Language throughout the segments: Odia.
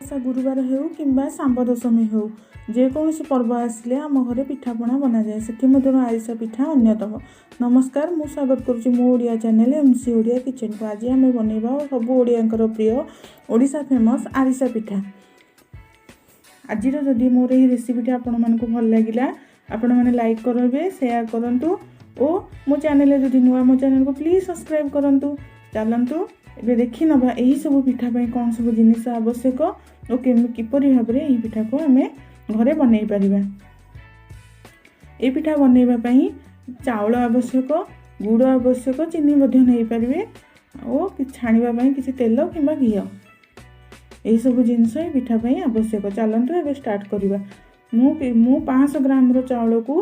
ମାଣବସା ଗୁରୁବାର ହେଉ କିମ୍ବା ଶାମ୍ବ ଦଶମୀ ହେଉ, ଯେକୌଣସି ପର୍ବ ଆସିଲେ ଆମ ଘରେ ପିଠାପଣା ବନାଯାଏ। ସେଥିମଧ୍ୟରୁ ଆରିସା ପିଠା ଅନ୍ୟତମ। ନମସ୍କାର, ମୁଁ ସ୍ୱାଗତ କରୁଛି ମୋ ଓଡ଼ିଆ ଚ୍ୟାନେଲ୍ MC Odia କିଚେନ୍କୁ। ଆଜି ଆମେ ବନେଇବା ସବୁ ଓଡ଼ିଆଙ୍କର ପ୍ରିୟ ଓଡ଼ିଶା ଫେମସ୍ ଆରିସା ପିଠା। ଆଜିର ଯଦି ମୋର ଏହି ରେସିପିଟି ଆପଣମାନଙ୍କୁ ଭଲ ଲାଗିଲା, ଆପଣମାନେ ଲାଇକ୍ କରିବେ, ସେୟାର କରନ୍ତୁ ଓ ମୋ ଚ୍ୟାନେଲରେ ଯଦି ନୂଆ, ମୋ ଚ୍ୟାନେଲକୁ ପ୍ଲିଜ୍ ସବସ୍କ୍ରାଇବ୍ କରନ୍ତୁ। ଚାଲନ୍ତୁ, ଏବେ ଦେଖିନେବା ଏହିସବୁ ପିଠା ପାଇଁ କ'ଣ ସବୁ ଜିନିଷ ଆବଶ୍ୟକ ଓ କିପରି ଭାବରେ ଏହି ପିଠାକୁ ଆମେ ଘରେ ବନେଇ ପାରିବା। ଏହି ପିଠା ବନେଇବା ପାଇଁ ଚାଉଳ ଆବଶ୍ୟକ, ଗୁଡ଼ ଆବଶ୍ୟକ, ଚିନି ମଧ୍ୟ ନେଇପାରିବେ ଓ ଛାଣିବା ପାଇଁ କିଛି ତେଲ କିମ୍ବା ଘିଅ। ଏହିସବୁ ଜିନିଷ ଏହି ପିଠା ପାଇଁ ଆବଶ୍ୟକ। ଚାଲନ୍ତୁ, ଏବେ ଷ୍ଟାର୍ଟ କରିବା। ମୁଁ 500 ଗ୍ରାମର ଚାଉଳକୁ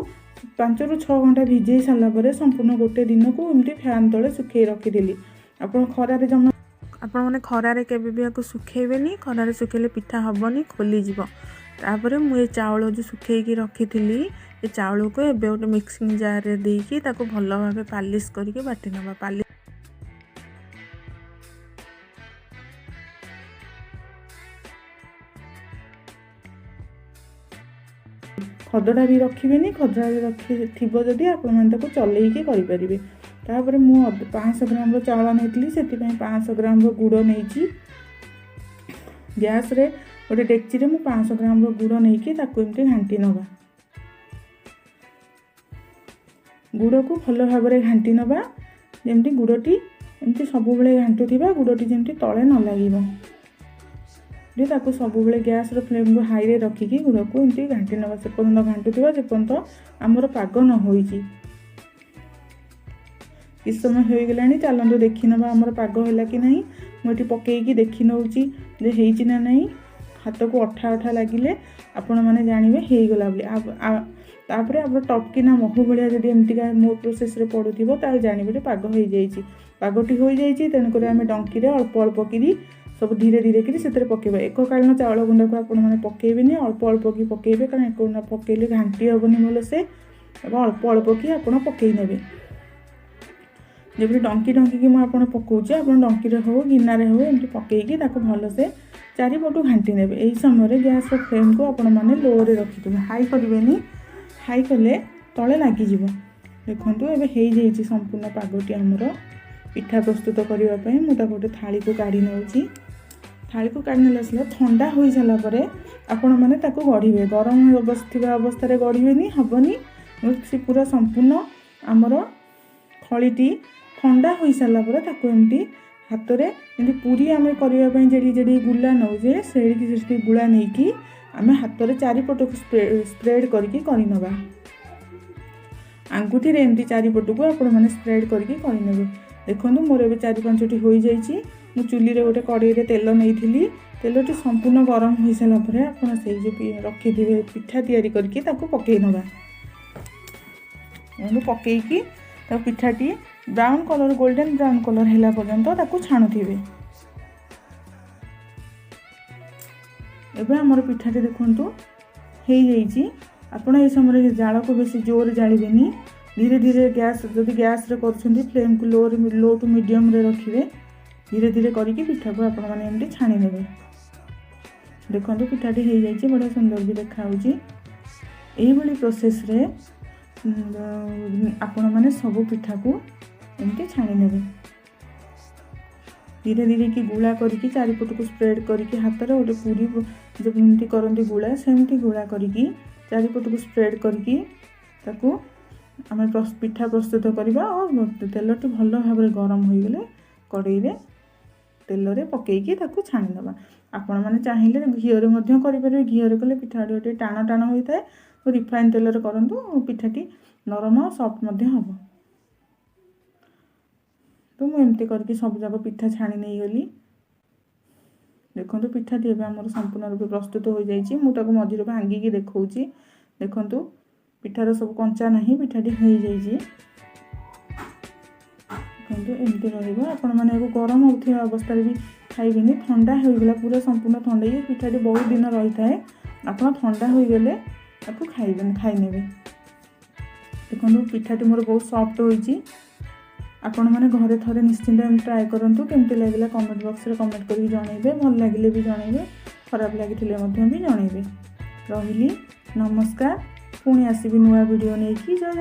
5ରୁ 6 ଘଣ୍ଟା ଭିଜେଇ ସାରିଲା ପରେ ସମ୍ପୂର୍ଣ୍ଣ ଗୋଟେ ଦିନକୁ ଏମିତି ଫ୍ୟାନ୍ ତଳେ ଶୁଖେଇ ରଖିଦେଲି। ଆପଣ ଖରାରେ ଜମା ଆପଣମାନେ ଖରାରେ କେବେ ବି ୟାକୁ ଶୁଖେଇବେନି। ଖରାରେ ଶୁଖେଇଲେ ପିଠା ହେବନି, ଖୋଲିଯିବ। ତାପରେ ମୁଁ ଏ ଚାଉଳ ଯେଉଁ ଶୁଖେଇକି ରଖିଥିଲି, ଏ ଚାଉଳକୁ ଏବେ ଗୋଟେ ମିକ୍ସିଂ ଜାର୍ରେ ଦେଇକି ତାକୁ ଭଲ ଭାବେ ପାଲିସ୍ କରିକି ବାଟି ନେବା। ଖଦଡ଼ା ବି ରଖିବେନି। ଖଦଡ଼ା ବି ରଖି ଥିବ ଯଦି, ଆପଣମାନେ ତାକୁ ଚଲେଇକି କରିପାରିବେ। ତାପରେ ମୁଁ 500 ଗ୍ରାମର ଚାଉଳ ନେଇଥିଲି, ସେଥିପାଇଁ 500 ଗ୍ରାମର ଗୁଡ଼ ନେଇଛି। ଗ୍ୟାସ୍ରେ ଗୋଟେ ଡେକ୍ଚିରେ ମୁଁ 500 ଗ୍ରାମର ଗୁଡ଼ ନେଇକି ତାକୁ ଏମିତି ଘାଣ୍ଟି ନେବା। ଗୁଡ଼କୁ ଭଲ ଭାବରେ ଘାଣ୍ଟି ନେବା, ଯେମିତି ଗୁଡ଼ଟି ଏମିତି ସବୁବେଳେ ଘାଣ୍ଟୁଥିବା, ଗୁଡ଼ଟି ଯେମିତି ତଳେ ନ ଲାଗିବ। ତାକୁ ସବୁବେଳେ ଗ୍ୟାସ୍ର ଫ୍ଲେମ୍କୁ ହାଇରେ ରଖିକି ଗୁଡ଼କୁ ଏମିତି ଘାଣ୍ଟି ନେବା। ସେ ପର୍ଯ୍ୟନ୍ତ ଘାଣ୍ଟୁଥିବା ଯେପର୍ଯ୍ୟନ୍ତ ଆମର ପାଗ ନ ହୋଇଛି। କିଛି ସମୟ ହୋଇଗଲାଣି। ଚାଲନ୍ତୁ ଦେଖିନେବା ଆମର ପାଗ ହେଲା କି ନାହିଁ। ମୁଁ ଏଠି ପକେଇକି ଦେଖି ନେଉଛି ଯେ ହେଇଛି ନା ନାହିଁ। ହାତକୁ ଅଠା ଅଠା ଲାଗିଲେ ଆପଣମାନେ ଜାଣିବେ ହେଇଗଲା ବୋଲି। ତାପରେ ଆପଣ ଟପକିନା ମହୁ ଭଳିଆ ଯଦି ଏମିତିକା ମୋ ପ୍ରୋସେସ୍ରେ ପଡ଼ୁଥିବ, ତାହେଲେ ଜାଣିବେ ଯେ ପାଗ ହେଇଯାଇଛି। ପାଗଟି ହୋଇଯାଇଛି, ତେଣୁକରି ଆମେ ଡଙ୍କିରେ ଅଳ୍ପ ଅଳ୍ପ କିରି ସବୁ ଧୀରେ ଧୀରେ କିରି ସେଥିରେ ପକାଇବା। ଏକକାଳୀନ ଚାଉଳ ଗୁଣ୍ଡକୁ ଆପଣମାନେ ପକାଇବେନି, ଅଳ୍ପ ଅଳ୍ପ କି ପକାଇବେ, କାରଣ ଏକ ପକାଇଲେ ଘାଣ୍ଟି ହେବନି ଭଲସେ। ଏବଂ ଅଳ୍ପ ଅଳ୍ପ କି ଆପଣ ପକାଇ ନେବେ। ଯେପରି ଡଙ୍କି ଡଙ୍କିକି ମୁଁ ଆପଣ ପକାଉଛି, ଆପଣ ଡଙ୍କିରେ ହେଉ, ଗିନାରେ ହେଉ, ଏମିତି ପକାଇକି ତାକୁ ଭଲସେ ଚାରିପଟୁ ଘାଣ୍ଟି ନେବେ। ଏହି ସମୟରେ ଗ୍ୟାସ୍ର ଫ୍ଲେମ୍କୁ ଆପଣମାନେ ଲୋରେ ରଖିଥିବେ, ହାଇ କରିବେନି। ହାଇ କଲେ ତଳେ ଲାଗିଯିବ। ଦେଖନ୍ତୁ, ଏବେ ହେଇଯାଇଛି ସମ୍ପୂର୍ଣ୍ଣ ପାଗଟି ଆମର ପିଠା ପ୍ରସ୍ତୁତ କରିବା ପାଇଁ। ମୁଁ ତାକୁ ଗୋଟେ ଥାଳିକୁ କାଢ଼ି ନେଉଛି। ଥାଳିକୁ କାଢ଼ି ନେଲା ସାରିଲା, ଥଣ୍ଡା ହୋଇସାରିଲା ପରେ ଆପଣମାନେ ତାକୁ ଗଢ଼ିବେ। ଗରମ ଥିବା ଅବସ୍ଥାରେ ଗଢ଼ିବେନି, ହେବନି। ସେ ପୁରା ସମ୍ପୂର୍ଣ୍ଣ ଆମର ଖଳିଟି ଥଣ୍ଡା ହୋଇସାରିଲା ପରେ ତାକୁ ଏମିତି ହାତରେ, ଯେମିତି ପୁରୀ ଆମେ କରିବା ପାଇଁ ଯେଡ଼ିକି ଯେଡ଼ିକି ଗୁଲା ନେଉଛେ, ସେଡ଼ିକି ସେଡ଼ିକି ଗୁଳା ନେଇକି ଆମେ ହାତରେ ଚାରିପଟକୁ ସ୍ପ୍ରେଡ଼ କରିକି କରିନେବା। ଆଙ୍ଗୁଠିରେ ଏମିତି ଚାରିପଟକୁ ଆପଣମାନେ ସ୍ପ୍ରେଡ଼ କରିକି କରିନେବେ। ଦେଖନ୍ତୁ, ମୋର ଏବେ ଚାରି ପାଞ୍ଚଟି ହୋଇଯାଇଛି। ମୁଁ ଚୁଲିରେ ଗୋଟେ କଡ଼େଇରେ ତେଲ ନେଇଥିଲି। ତେଲଟି ସମ୍ପୂର୍ଣ୍ଣ ଗରମ ହୋଇସାରିଲା ପରେ ଆପଣ ସେଇ ଯେଉଁ ରଖିଥିବେ ପିଠା ତିଆରି କରିକି, ତାକୁ ପକାଇ ନେବା। ପକାଇକି ତାକୁ ପିଠାଟି brown colour, golden brown colour ହେଲା ପର୍ଯ୍ୟନ୍ତ ତାକୁ ଛାଣୁଥିବେ। ଏବେ ଆମର ପିଠାଟି ଦେଖନ୍ତୁ ହେଇଯାଇଛି। ଆପଣ ଏହି ସମୟରେ ଜାଳକୁ ବେଶୀ ଜୋରରେ ଜାଳିବେନି। ଧୀରେ ଧୀରେ ଗ୍ୟାସ୍, ଯଦି ଗ୍ୟାସ୍ରେ କରୁଛନ୍ତି, ଫ୍ଲେମ୍କୁ ଲୋରେ, ଲୋ ଟୁ ମିଡ଼ିୟମ୍ରେ ରଖିବେ। ଧୀରେ ଧୀରେ କରିକି ପିଠାକୁ ଆପଣମାନେ ଏମିତି ଛାଣି ନେବେ। ଦେଖନ୍ତୁ, ପିଠାଟି ହେଇଯାଇଛି, ବଢ଼ିଆ ସୁନ୍ଦର ବି ଦେଖାହେଉଛି। ଏଇଭଳି ପ୍ରୋସେସ୍ରେ ଆପଣମାନେ ସବୁ ପିଠାକୁ ଏମିତି ଛାଣି ନେବେ। ଧୀରେ ଧୀରେ କି ଗୁଳା କରିକି ଚାରିପଟକୁ ସ୍ପ୍ରେଡ଼ କରିକି, ହାତରେ ଗୋଟେ ପୁରୀ ଯେମିତି କରନ୍ତି ଗୁଳା, ସେମିତି ଗୁଳା କରିକି ଚାରିପଟକୁ ସ୍ପ୍ରେଡ଼ କରିକି ତାକୁ ଆମେ ପିଠା ପ୍ରସ୍ତୁତ କରିବା। ଆଉ ତେଲଟି ଭଲ ଭାବରେ ଗରମ ହୋଇଗଲେ କଡ଼େଇରେ ତେଲରେ ପକାଇକି ତାକୁ ଛାଣିଦେବା। ଆପଣମାନେ ଚାହିଁଲେ ଘିଅରେ ମଧ୍ୟ କରିପାରିବେ। ଘିଅରେ କଲେ ପିଠାଟି ଟିକେ ଟାଣ ଟାଣ ହୋଇଥାଏ। ରିଫାଇନ୍ ତେଲରେ କରନ୍ତୁ, ପିଠାଟି ନରମ ସଫ୍ଟ ମଧ୍ୟ ହେବ। ତ ମୁଁ ଏମିତି କରିକି ସବୁଯାକ ପିଠା ଛାଣି ନେଇଗଲି। ଦେଖନ୍ତୁ, ପିଠାଟି ଏବେ ଆମର ସମ୍ପୂର୍ଣ୍ଣ ରୂପେ ପ୍ରସ୍ତୁତ ହୋଇଯାଇଛି। ମୁଁ ତାକୁ ମଝିରେ ଭାଙ୍ଗିକି ଦେଖାଉଛି। ଦେଖନ୍ତୁ, ପିଠାର ସବୁ କଞ୍ଚା ନାହିଁ, ପିଠାଟି ହେଇଯାଇଛି। ଦେଖନ୍ତୁ, ଏମିତି ରହିବ। ଆପଣମାନେ ଏହାକୁ ଗରମ ହେଉଥିବା ଅବସ୍ଥାରେ ବି ଖାଇବେନି। ଥଣ୍ଡା ହୋଇଗଲା, ପୁରା ସମ୍ପୂର୍ଣ୍ଣ ଥଣ୍ଡା ହେଇକି, ପିଠାଟି ବହୁତ ଦିନ ରହିଥାଏ। ଆପଣ ଥଣ୍ଡା ହୋଇଗଲେ ତାକୁ ଖାଇବେନି, ଖାଇନେବେ। ଦେଖନ୍ତୁ, ପିଠାଟି ମୋର ବହୁତ ସଫ୍ଟ ହୋଇଛି। ଆପଣମାନେ ଘରେ ଥରେ ନିଶ୍ଚିନ୍ତ ଏମିତି ଟ୍ରାଏ କରନ୍ତୁ। କେମିତି ଲାଗିଲା କମେଣ୍ଟ ବକ୍ସରେ କମେଣ୍ଟ କରିକି ଜଣାଇବେ। ଭଲ ଲାଗିଲେ ବି ଜଣାଇବେ। ଖରାପ ଲାଗିଥିଲେ ମଧ୍ୟ ବି ଜଣେଇବେ। ରହିଲି, ନମସ୍କାର। ପୁଣି ଆସିବି ନୂଆ ଭିଡ଼ିଓ ନେଇକି। ଜୟ